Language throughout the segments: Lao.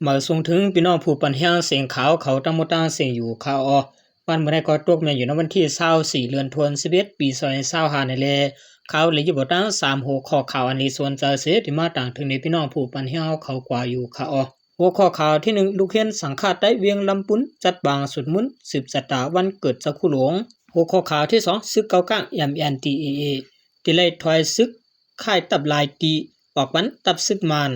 ມາສົ່ງເຖິງພີ່ນ້ອງຜູ້ປັນແຮງສຽງຂ່າວເຂົາທັງໝົດທັງສຽງຢູ່ຄ່າເນາະ. ວັນມື້ໃດກໍຕົກແມ່ນຢູ່ໃນວັນທີຊາວສີ່ ເດືອນທວນສິບເອັດ ປີສອງພັນຊາວຫ້ານີ້ແຫຼະ. ຂ່າວໄດ້ຍິບເອົາທັງສາມຫົວຂໍ້ຂ່າວອັນທີ່ສົນໃຈເສ ທີ່ມາຕາງເຖິງໃນພີ່ນ້ອງຜູ້ປັນແຮງເຮົາເຂົາກວ່າຢູ່ຄ່າເນາະ. ຫົວຂໍ້ຂ່າວທີໜຶ່ງ ລູກຮຽນສັງຄະໄຕວຽງລຳປຸນ ຈັດປາງສຸດມົນສືບຊະຕາວັນເກີດເຈົ້າຄູຫຼວງ. ຫົວຂໍ້ຂ່າວທີສອງ ຊຶກເກົາກ້າງ ເອັມເອັນທີເອເອ ທີ່ໄລ່ຖອຍຊຶກຄ້າຍທັບຫຼາຍຕີ ອອກປັນທັບຊຶກມານ.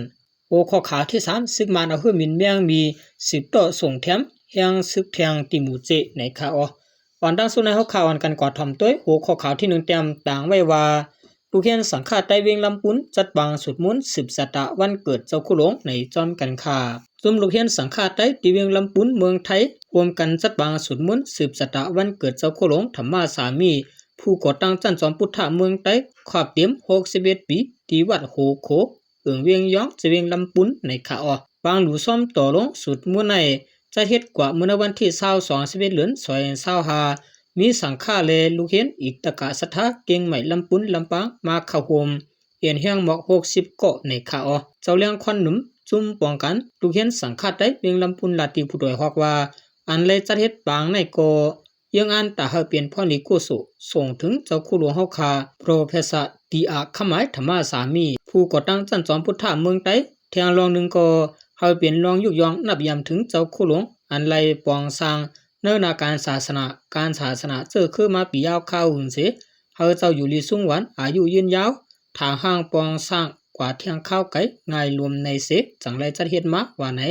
ຫົວຂໍ້ຂ່າວທີສາມ ຊຶກມານເອົາເຮືອບິນແມງໝີ່ສືບຕໍ່ສົ່ງແຖມແຮງຊຶກແທງຕີໝູ່ເຈໃນຄ່າເນາະ. ກ່ອນຕັ້ງສູ່ໃນຫົວຂ່າວ ເຮົາກັນກໍຖ່ອມຕົວະ ຫົວຂໍ້ຂ່າວທີໜຶ່ງ ຕຽມຕາງໄວ້ວ່າ ລູກຮຽນສັງຄະໄຕວຽງລຳປຸນ ຈັດປາງສຸດມົນສືບຊະຕາວັນເກີດເຈົ້າຄູຫຼວງໃນຈອມກັນຄ່າ. ຊຸມລູກຮຽນສັງຄະໄຕທີ່ວຽງລຳປຸນເມືອງໄທ ຮ່ວມກັນຈັດປາງສຸດມົນສືບຊະຕາວັນເກີດເຈົ້າຄູຫຼວງທຳມະສາມີ ຜູ້ກໍ່ຕັ້ງຊັ້ນຈອມພຸດທະເມືອງໄຕ ຄອບເຕັມຫົກສິບເອັດປີ ທີ່ວັດໂຮໂຄ ເອີ່ງວຽງຢອງ ຈະວຽງລຳປຸນໃນຄ່າເນາະ. ປາງຫຼູຊອມຕໍ່ລົງສຸດມົນໃນ ຈັດເຮັດກວ່າເມື່ອໃນວັນທີຊາວສອງ ສິບເອັດ ເດືອນ ສອງພັນຊາວຫ້າ ມີສັງຄະ ແລະ ລູກຮຽນອິດຕະກະສັດທາ ກຽງໃໝ່ ລຳປຸນ ລຳປາງ ມາເຂົ້າຮ່ວມ ຮຽນແຮງໝອກ ຫົກສິບ ເກາະໃນຄ່າເນາະ. ເຈົ້າຫຼຽງຄວັນໜຸ່ມ ຊຸມປ້ອງກັນລູກຮຽນສັງຄະໄຕວຽງລຳປຸນ ລາດທີ່ຜູ້ດອຍຮອກວ່າ ອັນໄລ່ຈັດເຮັດປາງໃນກໍ ເຍືອງອັນຕາໃຫ້ເປັນພອນດີກຸສົ ສົ່ງເຖິງເຈົ້າຄູຫຼວງເຮົາຂ້າ ໂປຣເຟສເຊີ ຕີອາ ຄຳໝາຍ ທຳມະສາມີ ຜູ້ກໍ່ຕັ້ງຊັ້ນຈອມພຸດທະເມືອງໄຕ. ແທງລອງໜຶ່ງກໍໃຫ້ເປັນລອງຍຸກຍ່ອງນັບຢາມເຖິງເຈົ້າຄູຫຼວງ ອັນໄລ່ປອງສ້າງເນີນາການສາສະໜາ, ການສາສະໜາເຈີຄືມາປີຍາວຄາວຫຶງເສ ໃຫ້ເຈົ້າຢູ່ດີສຸງຫວັນ ອາຍຸຍືນຍາວ, ຖາງຮ່າງປອງສ້າງກວ່າແທງຄາວໄກ ງ່າຍລວມໃນເສ ຈັ່ງໄດ້ຈັດເຮັດມາວ່າໃນ.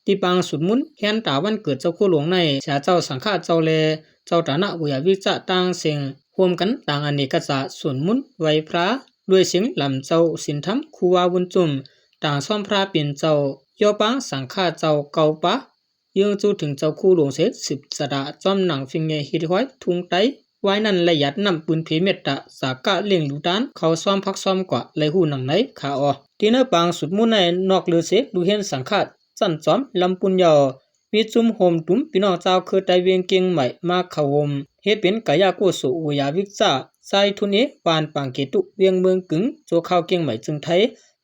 ທີ່ປາງສຸດມົນແຮນຕາວັນເກີດເຈົ້າຄູຫຼວງໃນ ເສຍເຈົ້າສັງຄະເຈົ້າ ແລະ ເຈົ້າຕານະວາຍາວິກຊະຕ່າງເສັງ ຮ່ວມກັນຕ່າງອະເນກກະສາດ ສຸດມົນໄຫວ້ພຣາ ດ້ວຍສຽງລຳເຈົ້າສິນທຳ ຄູວາບຸນຈຸ່ມ ຕ່າງຊອມພຣາເປັນເຈົ້າ ຍໍປາງສັງຄະເຈົ້າເກົ່າປາ ເຍືອງຈູເຖິງເຈົ້າຄູຫຼວງເສ ສືບຊະຕາຈອມນັ່ງຟິງແຍເຮັດຮອຍທຸງໄຕ. ວາຍນັ້ນໄດ້ຢາດນ້ຳປືນເພເມັດຕາ ສາກະເລັ່ງລູຕານ ເຂົ້າຊອມພັກຊອມກວ່າ ໄດ້ຮູ້ໜັງໃນຄ່າເນາະ. ທີ່ໃນປາງສຸດມົນໃນ ນອກເລີເສ ລູກຮຽນສັງຄະ ຊັ້ນຈອມລຳປຸນເຍົາ ມີຊຸມໂຮມຕຸມພີ່ນ້ອງຊາວເຄືອໄຕວຽງກຽງໃໝ່ມາເຂົ້າໂຮມ ເຮັດເປັນກາຍະກຸໂສວາຍາວິກຊະ ໃຊ້ທຸນເອ ບ້ານປາງເກຕຸ ວຽງເມືອງກຶງ ໂຈຄາວກຽງໃໝ່ ເຊິ່ງໄທ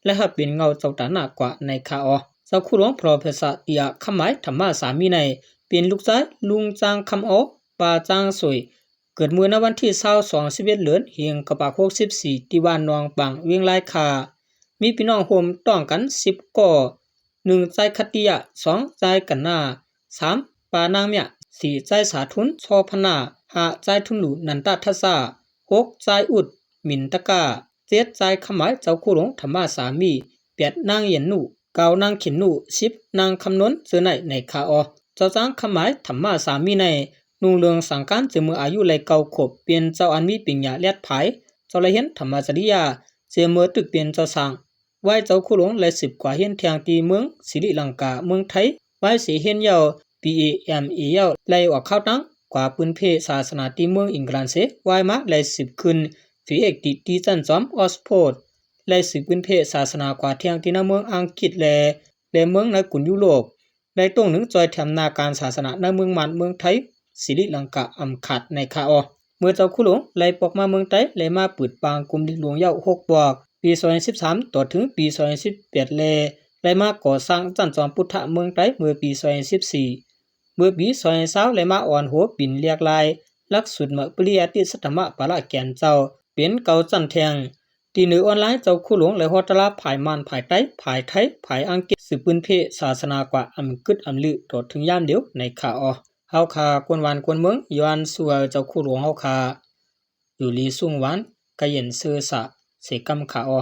ແລະ ຮັບເປັນເງົາເຈົ້າຕານະກວ່າໃນຄ່າເນາະ. ເຈົ້າຄູຫຼວງ ໂປຣເຟສເຊີ ຕີອາ ຄຳໝາຍ ທຳມະສາມີໃນ ເປັນລູກຊາຍລຸງຈາງຄຳເອົາ ປ້າຈາງສວຍ ເກີດເມື່ອໃນວັນທີຊາວສອງ ສິບເອັດ ເດືອນ ເຮງກະປາກ ຫົກສິບສີ່ ທີ່ບ້ານໜອງປາງ ວຽງລາຍຄາ ມີພີ່ນ້ອງຮ່ວມຕ້ອງກັນສິບກໍ ໜຶ່ງ ຈາຍຄະຕິຍະ, ສອງ ຈາຍກັນນາ, ສາມ ປານາງເມຍ, ສີ່ ຈາຍສາທຸນ ຊໍພະນາ, ຫ້າ ຈາຍທຸນຫຼູ ນັນຕະທັດສາ, ຫົກ ຈາຍອຸດ ມິນຕະກາ, ເຈັດ ຈາຍຄຳໝາຍ ເຈົ້າຄູຫຼວງ ທຳມະສາມີ, ແປດ ນາງເຢັນນູ, ເກົ້າ ນາງເຂັນນູ, ສິບ ນາງຄຳນົນ ເຈີໄນ ໃນຄ່າເນາະ. ເຈົ້າຈາງຄຳໝາຍ ທຳມະສາມີໃນ ນຸ່ງເຫຼືອງສັງການ ເຈີເມື່ອອາຍຸໄດ້ເກົ້າຂວບ ເປັນເຈົ້າອັນມີປິງຍາແລດພາຍ ເຈົ້າໄດ້ຮຽນທຳມະຈະລິຍາ ເຈີເມື່ອຕຶກເປັນເຈົ້າຊ່າງ ໄວ້ເຈົ້າຄູຫຼວງໄດ້ສືບກວ່າຮຽນແທງທີ່ເມືອງສີລິລັງກາ ເມືອງໄທ ໄວ້ເສຮຽນເຍົາ ບີເອ ເອັມເອ ເຍົາ ໄດ້ອອກຂ່າວຕັ້ງກວ່າປືນເພສາສະໜາທີ່ເມືອງອີງກລັນເສ ໄວ້ມາໄດ້ສືບຂຶ້ນ ພີເອັດດີ ທີ່ຊັ້ນຈອມ ອອກສະຟອດ ໄດ້ສືບປືນເພສາສະໜາກວ່າແທງທີ່ໃນເມືອງອັງກິດ ແລະ ແລະ ເມືອງໃນກຸນຢູໂຣບ ໄດ້ຕົງໜຶ່ງຈອຍແຖມນາການສາສະໜາໃນເມືອງມານ ເມືອງໄທ ສີລິລັງກາ ອຳຂາດ ໃນຄ່າເນາະ. ເມື່ອເຈົ້າຄູຫຼວງໄດ້ປອກມາເມືອງໄທ ໄດ້ມາເປີດປາງກຸ່ມລິກຫຼວງເຍົາຫົກບອກ ປີສອງພັນສິບສາມ ຕໍ່ເຖິງປີສອງພັນສິບແປດ ແລະ ໄດ້ມາກໍ່ສ້າງຈັນຈອມພຸດທະເມືອງໄທເມື່ອປີສອງພັນສິບສີ່ ເມື່ອປີສອງພັນຊາວ ໄດ້ມາອ່ອນຫົວປິ່ນລຽກລາຍຫຼັກສູດມະປະລິຍັດຕິສັດທຳມະປາລະແກ່ນເຈົ້າ ເປັນເກົ້າຊັ້ນແທ່ງ ທີ່ເໜີອອນລາຍ ເຈົ້າຄູຫຼວງ ແລະ ຮອດຕະລາ ຝ່າຍມານ ຝ່າຍໄຕ ຝ່າຍໄທ ຝ່າຍອັງກິດ ສືບປືນເພສາສະໜາກວ່າອຳກຶດອຳລື ຕໍ່ເຖິງຍາມດຽວໃນຄ່າເນາະ. ເຮົາຂ້າຄົນບ້ານຄົນເມືອງ ຢ້ວນສູ່ເຈົ້າຄູຫຼວງເຮົາຂ້າ ຢູ່ດີສຸງຫວັນ ກະເຢັນຊື່ສາເສກຳຄ່າເນາະ.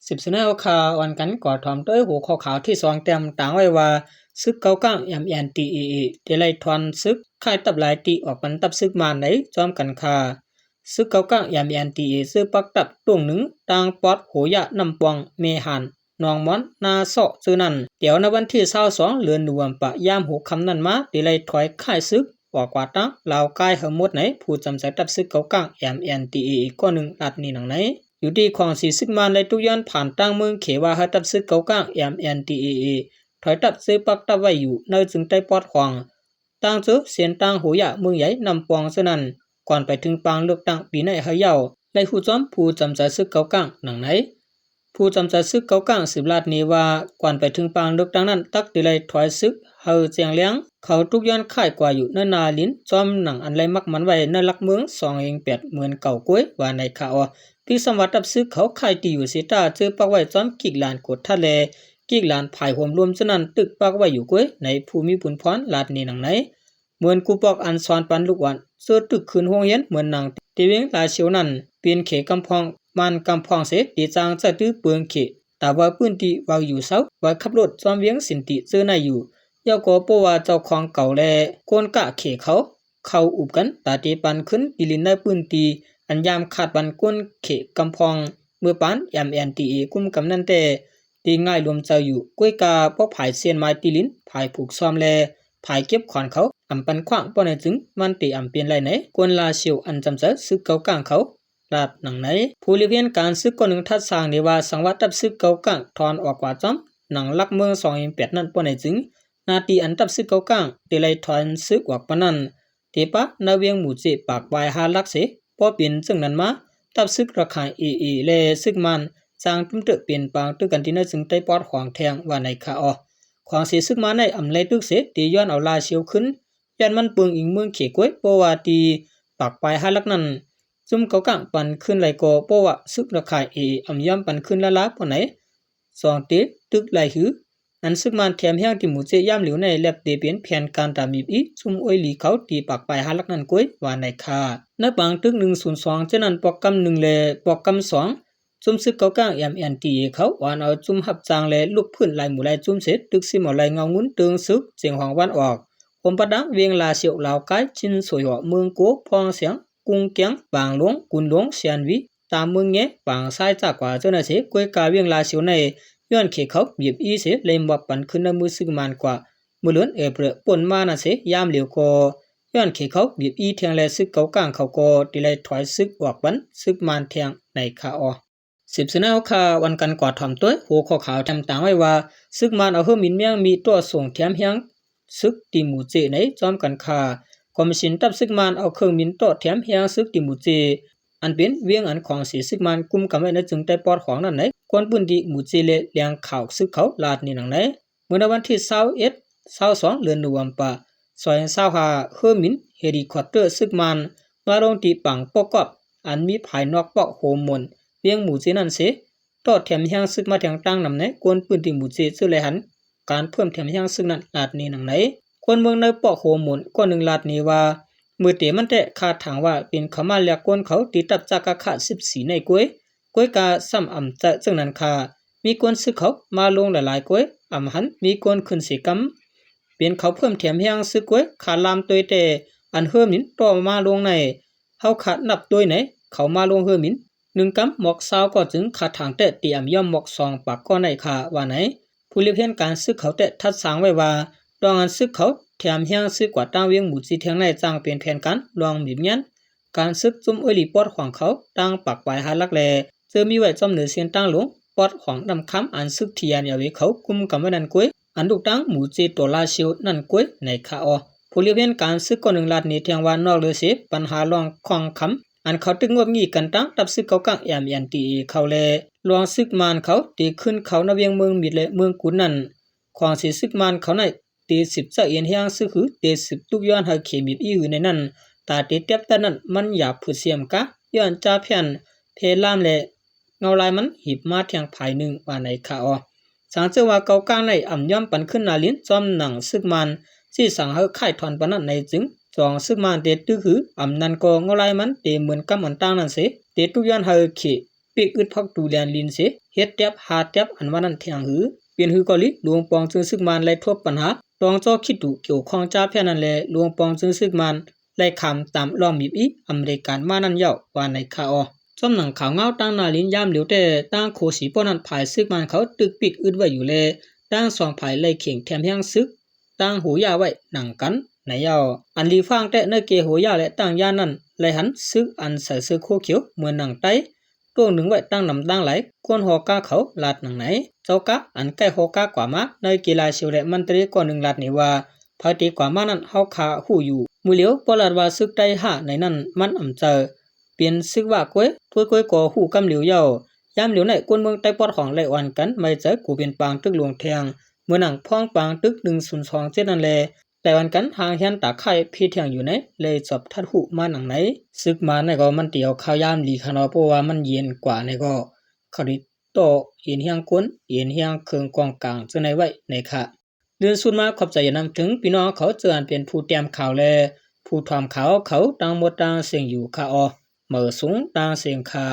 ສິບສະແນວຂ່າວ ອ່ອນກັນກໍຖ່ອມໂຕຍຫົວຂໍ້ຂ່າວທີສອງ ແຕ້ມຕາງໄວ້ວ່າ ຊຶກເກົາກ້າງ ເອັມເອັນທີເອເອ ໄດ້ໄລ່ຖອນຊຶກຄ້າຍທັບຫຼາຍຕີອອກປັນທັບຊຶກມານໃນຈອມກັນຄ່າ. ຊຶກເກົາກ້າງ ເອັມເອັນທີເອ ເຈີປັກທັບຕົງໜຶ່ງ ຕາງປອດໂຫຢາ ນ້ຳປ່ອງ ແມ່ຫານ ໜອງມອນ ນາເຊາະ ເຈີນັ້ນ ແຕ່ວໃນວັນທີຊາວສອງ ເດືອນໂນເວັມເປີ ຍາມຫົວຄ່ຳນັ້ນມາ ໄດ້ໄລ່ຖອຍຄ້າຍຊຶກ ອອກກວ່າທາງລາວກາຍໃຫ້ໝົດໃນ ຜູ້ຈຳໃຈທັບຊຶກເກົາກ້າງ ເອັມເອັນທີເອເອ ກ້ອນໜຶ່ງ ລາດນີ້ໜັງໃນ ຢູ່ທີ່ຂອງສີຊຶກມານ ໄດ້ຕຸກຍ້ອນຜ່ານທາງເມືອງເຂວ່າ ໃຫ້ທັບຊຶກເກົາກ້າງ ເອັມເອັນທີເອເອ ຖອຍທັບເຈີປັກທັບໄວ້ຢູ່ໃນເຊີງໃຕ້ປອດຂອງ ຕ່າງເຈີເສັ້ນທາງໂຫຢາ ເມືອງໃຫຍ່ ນ້ຳປ່ອງ ເທື່ອນັ້ນ ກ່ອນໄປເຖິງປາງເລືອກຕັ້ງປີໃນໃຫ້ເຍົາ ໄດ້ຮູ້ຈອມຜູ້ຈຳໃຈຊຶກເກົາກ້າງໜັງໃນ. ຜູ້ຈຳໃຈຊຶກເກົາກ້າງສືບລາດນີ້ວ່າ ກ່ອນໄປເຖິງປາງເລືອກຕັ້ງນັ້ນ ຕັກທີ່ໄດ້ຖອຍຊຶກໃຫ້ແຈ້ງແລງ ເຂົາທຸກຍ້ອນຄ້າຍກວ່າຢູ່ໃນໜ້າລິນ ພ້ອມໜັງອັນໄດ້ໝັກໝັນໄວ້ໃນຫຼັກເມືອງສອງເອງແປດໝື່ນເກົ້າກ້ວຍ ວ່າໃນຄາອໍ. ພິກສຳວ່າຕັບຊຶກເຂົາຄ້າຍທີ່ຢູ່ເສຍຕ້າ ເຈີປັກໄວ້ພ້ອມກິກຫຼານກົດທັດ ແລະ ກິກຫຼານຝ່າຍໂຮມລວມເທື່ອນັ້ນ ຕຶກປັກໄວ້ຢູ່ກ້ວຍ ໃນຜູ້ມີບຸນພອນລາດນີ້ໜັງໃນ. ເໝືອນຄູປອກອັນສອນປັນລູກອ່ອນ ເຈີຕຶກຂຶ້ນໂຮງຮຽນເໝືອນໜັງ ທີ່ວຽງລາຊຽວນັ້ນ ເປັນເຂດກຳພອງ ມານກຳພອງເສ ທີ່ຈ້າງໃຊ້ຕື້ເປິງເຂດ ຕາວ່າພື້ນທີ່ວ່າຢູ່ເຊົາ ວ່າຂັບລົດຈອມວຽງສິນຕິເຈີໄດ້ຢູ່. ຍາວກໍບໍ່ວ່າເຈົ້າຂອງເກົ່າ ແລະ ຄົນກະເຂດເຂົາ ເຂົ້າອຸບກັນ ຕາເຕປັນຄືນທີ່ດິນໃນພື້ນທີ່ ອັນຍາມຂາດປັນຄົນເຂດກຳພອງ ເມື່ອປານ ເອັມເອັນທີເອ ກຸມກຳນັ້ນແຕ່ ທີ່ງ່າຍລວມໃຈຢູ່ ກ້ວຍກາພວກຜາຍເສັ້ນໝາຍທີ່ດິນ ຜາຍຜູກຊອມ ແລະ ຜາຍເກັບຂອນເຂົາ ອຳປັນຂວ້າງ ເພາະໃນຈຶ່ງມັນເຕອຳເປັນໄລໃນ ຄົນລາຊຽວອັນຈຳໃຈຊຶກເກົາກ້າງເຂົາ ລາດໜັງໃນ. ຜູ້ລຽບຮຽນການຊຶກຄົນໜຶ່ງທັດສາງເດວ່າ ສັງວາດຕັບຊຶກເກົາກ້າງຖອນອອກກວ່າຈ້ອມ ໜັງຫຼັກເມືອງສອງເອງແປດນັ້ນ ເພາະໃນຈຶ່ງ ໜ້າທີ່ອັນຕັບຊຶກເກົາກ້າງ ທີ່ໄດ້ຖອນຊຶກອອກປານນັ້ນ ທີ່ປະໃນວຽງໝູ່ເຈ ປາກປາຍຫ້າຫຼັກເສ. ພໍເປັນເຊັ່ນນັ້ນມາ ຕັບຊຶກລະຄາງເອເອ ແລະ ຊຶກມານ ສ້າງຕຶ້ມເຕີເປັນປາງຕຶກກັນທີ່ໃນເຊີງໃຕ້ປອດຂອງແທງ ວ່າໃນຄາອໍ. ຂອງເສຊຶກມານໃນອຳໄລຕຶກເສ ທີ່ຍ້ອນເອົາລາຊຽວຂຶ້ນ ຢ້ານມັນເປິງອີງເມືອງເຂດກ້ວຍ ເພາະວ່າທີ່ປາກປາຍຫ້າຫຼັກນັ້ນ ຊຸມເກົາກ້າງປັນຄືນໄລກໍ ເພາະວ່າຊຶກລະຄາງເອເອ ອຳຍອມປັນຄືນລະລາ ເພາະໃນ ສອງເຕຕຶກໄລ່ຫື ອັນຊຶກມານແຖມແຮງທີ່ໝູ່ເຈຍາມຫຼຽວໃນ ແລບເຕເປັນແຜນການຕາມບີບອີ ຊຸມໂອຍຫຼີເຂົາທີ່ປາກປາຍຫ້າຫຼັກນັ້ນກ້ວຍ ວ່າໃນຄາ. ໃນປາງຕຶກໜຶ່ງສູນສອງເຊັ່ນນັ້ນ ປອກກຳໜຶ່ງ ແລະ ປອກກຳສອງ ຊຸມຊຶກເກົາກ້າງ ເອັມເອັນທີເອ ເຂົາອອນເອົາຊຸມຮັບຈ້າງ ແລະ ລຸກພື້ນຫຼາຍໝູ່ຫຼາຍຊຸມເສ ຕຶກຊິມເອົາໄລເງົາງຸນເຕີງຊຶກ ຊຽງຂວາງວັນອອກ ໂຮມປະດັງ ວຽງລາຊຽວ ລາວກາຍ ຊິນໂສຍຫົວ ເມືອງໂກ ພອງສຽງ ກຸງກຽງ ປາງຫຼວງ ກຸນຫຼວງ ຊຽນຫວີ ຕາມເມືອງແງ ປາງຊາຍຈາກກວ່າເຈົ້າໜ້າເສ. ກ້ວຍກາວຽງລາຊຽວໃນ ຍ້ອນເຂດເຂົາບຽບອີເສ ເລີຍມອບປັນຄືນໃນມືຊຶກມານກວ່າ ເມື່ອເດືອນເອເປຣປົນມານັ້ນເສ. ຍາມຫຼຽວກໍ ຍ້ອນເຂດເຂົາບຽບອີແທງ ແລະ ຊຶກເກົາກ້າງເຂົາກໍໄດ້ໄລ່ຖອຍຊຶກອອກປັນຊຶກມານແທງ ໃນຄາອໍ. ສິບສະນາວຄາ ວັນກັນກວາດຖ່ອມຕົວ ຫົວຂໍ້ຂ່າວແຖມຕາງໄວ້ວ່າ ຊຶກມານເອົາເຮືອບິນແມງມີຕົວະສົ່ງແຖມແຮງຊຶກທີ່ໝູ່ເຈໃນ ພ້ອມກັນຄາ. ກອມມະຊິນຕັບຊຶກມານເອົາເຄື່ອງບິນຕົວະແຖມແຮງຊຶກທີ່ໝູ່ເຈ ອັນເປັນວຽງອັນຂອງເສຊຶກມານກຸມກຳໄວ້ໃນເຊີງໃຕ້ປອດຂອງນັ້ນໃນ ຄົນພື້ນທີ່ໝູ່ເຈ ແລະ ແຫຼ່ງຂ່າວຊຶກເຂົາລາດນີ້ໜັງໃນ. ເມື່ອໃນວັນທີຊາວເອັດ ຊາວສອງ ເດືອນໂນເວັມເປີ ສອງພັນຊາວຫ້າ ເຮືອບິນເຮລິຄອບເຕີຊຶກມານ ມາລົງທີ່ປາງປອກກອບ ອັນມີພາຍນອກປອກໂຮມມົນ ວຽງໝູ່ເຈນັ້ນເສ ຕໍ່ແຖມແຮງຊຶກມາແທງຕາງນຳໃນ ຄົນພື້ນທີ່ໝູ່ເຈ ເຊິ່ງໄດ້ຫັນການເພີ່ມແຖມແຮງຊຶກນັ້ນ ລາດນີ້ໜັງໃນ. ຄົນເມືອງໃນປອກໂຮມມົນ ຄົນໜຶ່ງລາດນີ້ວ່າ ເມື່ອເຕມັນແຕະ ຄາດຖາງວ່າເປັນເຂົາມາແລກກົນເຂົາທີ່ຕັບຈາກກະຂະສິບສີ່ໃນກ້ວຍ ກ້ວຍກາຊ້ຳອຳຈະເຊິ່ງນັ້ນຄາ ມີຄົນຊຶກເຂົາມາລົງຫຼາຍໆກ້ວຍ ອຳຫັນມີຄົນຂຶ້ນເສກຳ ເປັນເຂົາເພີ່ມແຖມແຮງຊຶກກ້ວຍ ຄາລາມຕົວແຕ່ ອັນເຮີມິນຕໍ່ມາລົງໃນ ເຮົາຄານັບຕົວໃນ ເຂົາມາລົງເຮີມິນ ໜຶ່ງກຳໝອກຊາວກໍຈຶ່ງຄາທາງແຕະ ຕຽມຍອມໝອກສອງປາກກໍໃນຄາ ວ່າໃນ. ຜູ້ລຽບຮຽນການຊຶກເຂົາແຕະທັດສາງໄວ້ວ່າ ດອງອັນຊຶກເຂົາແຖມແຮງຊຶກກວ່າຕ່າງວຽງໝູ່ຈີແທງໃນ ຈັ່ງເປັນແຜນການລວງບີບຍານ ການຊຶກຈຸ້ມເອີຍຫຼີປອດຂອງເຂົາ ຕ່າງປາກປາຍຫ້າຫຼັກແລ ເຈີມີໄວ້ຈ້ອມເໜືອເສັ້ນທາງຫຼວງ ປອດຂອງນ້ຳຄຳ ອັນຊຶກ ທີເອັນເອລເອ ເຂົາກຸມກຳໄວ້ນັ້ນກ້ວຍ ອັນລູກຕັ້ງໝູ່ເຈໂຕລາຊິວນັ້ນກ້ວຍ ໃນຄາອໍ. ຜູ້ລຽບຮຽນການຊຶກຄົນໜຶ່ງລາດນີ້ແທງວ່າ ນອກເຫຼືອເສ ບັນຫາລອງຄອງຄຳ ອັນເຂົາຕຶກງົບງີ້ກັນຕັ້ງກັບຊຶກເກົາກາງ ເອັມເອັນທີເອ ເຂົາແລ ລອງຊຶກມານເຂົາເຕຂຶ້ນເຂົ້າໃນວຽງເມືອງມິດ ແລະ ເມືອງກຸນນັ້ນ ຂອງເສຊຶກມານເຂົາໃນ ເຕສືບໃຊ້ເອັນແຮງຊຶກ ຫຼື ເຕສືບຕຸກຍ້ອນໃຫ້ເຂດມີບອີກ ຫຼື ໃນນັ້ນ ຕາເຕແຕັບແຕ່ນັ້ນ ມັນຢ່າຜືດສຽມກະ ຍ້ອນຈາແຜ່ນແຜ່ລາມ ແລະ ເງົາລາຍມັນຫີບມາແທງຝ່າຍໜຶ່ງ ວ່າໃນຄາອໍ. ສັງເຈີວ່າເກົາກາງໃນອຳຍອມປັນຂຶ້ນໜ້າລິນ ຈອມໜັງຊຶກມານ ຊິສັ່ງໃຫ້ຄ້າຍຖອນປານນັ້ນໃນຈຶ່ງ ສອງຊຶກມານເຕຕຶກ ຫຼື ອຳນັ້ນກໍເງົາລາຍມັນເຕເໝືອນກຳອັນຕ່າງນັ້ນເສ ເຕຕຸກຍ້ອນໃຫ້ເຂດ ປິກອຶດພັກຕູແລນລິນເສ ເຮັດແຕັບຫາແຕັບອັນວ່ານັ້ນແທງ ຫຼື ເປັນ ຫຼື ກໍລີ ຫຼວງປອງເຈິງຊຶກມານໄລ່ທົບບັນຫາ ຕ້ອງຈໍຄິດດູກ່ຽວຂ້ອງຈາແຜ່ນນັ້ນແລ ຫຼວງປອງເຈິງຊຶກມານໄລ່ຂາມຕາມລອງມີບອີ ອາເມລິການມານັ້ນເຍົາະ ວ່າໃນຄາອໍ. ຈອມໜັງຂ່າວເງົາຕັ້ງໜ້າລິນຍາມຫຼຽວແຕ່ ຕ່າງໂຄສີປ້ອນນັ້ນ ຝ່າຍຊຶກມານເຂົາຕຶກປິກອຶດໄວ້ຢູ່ແລ ຕ່າງສອງຝ່າຍໄລ່ເຄັ່ງແຖມແຮງຊຶກ ຕ່າງໂຫຢ້າໄວ້ໜັງກັນໃນເຍົາະ. ອັນລີຟາງແຕະໃນເກໂຫຢ້າ ແລະ ຕ່າງຢ້ານນັ້ນ ໄລ່ຫັນຊຶກອັນໃສ່ເສື້ອໂຄຂຽວເໝືອນໜັງໄຕ ໂຕ້ງໜຶ່ງໄວ້ຕັ້ງນຳຕັ້ງຫຼາຍ ຄົນຫໍກາເຂົາລາດໜັງໃນ. ເຈົ້າກະອັນໃກ້ຫໍກາກວ່າມາ ໃນເກລາຊິວ ແລະ ມັນຕະເລ ກໍໜຶ່ງລາດນີ້ວ່າ ໃຜເຕກວ່າມານັ້ນ ເຮົາຄາຮູ້ຢູ່ ມື້ຫຼຽວບໍ່ລາດວ່າຊຶກໄຕຫ້າໃນນັ້ນ ມັນອຳເຈີ ເປັນຊຶກວ່າກ້ວຍ ໂທດກ້ວຍກໍຮູ້ກຳຫຼຽວເຍົາະ ຍາມຫຼຽວໃນ ຄົນເມືອງໃຕ້ປອດຂອງໄດ້ອ່ອນກັນໄວ້ໃຈກູ້ເປັນປາງຕຶກຫຼວງແທງ ເມື່ອນັ່ງພອງປາງຕຶກໜຶ່ງສູນສອງເຈັດນັ້ນແລ ໄດ້ອ່ອນກັນຮ່າງແຮນຕາຂ່າຍພີແທງຢູ່ໃນ ແລສອບທັດຮູ້ມາໜັງໃນ. ສຶກມາໃນກໍມັນຕຽວຂ່າວຍາມດີຂະເນາະ ເພາະວ່າມັນເຢັນກວ່າໃນກໍ ເຂົາໄດ້ຕໍ່ເອັນຮຽງກົນ ເອັນຮຽງເຄື່ອງກອງກາງເຊິ່ງໃນໄວ້ໃນຂະ ເລື່ອນສຸດມາຂອບໃຈນຳເຖິງພີ່ນ້ອງເຂົາເຈົ້າອັນເປັນຜູ້ແຕ້ມຂ່າວ ແລ ຜູ້ຖອມຂ່າວເຂົາທັງໝົດທັງເສັງຢູ່ຂະອອ ເໝີສູງຕ່າງເສັງຄ່າ.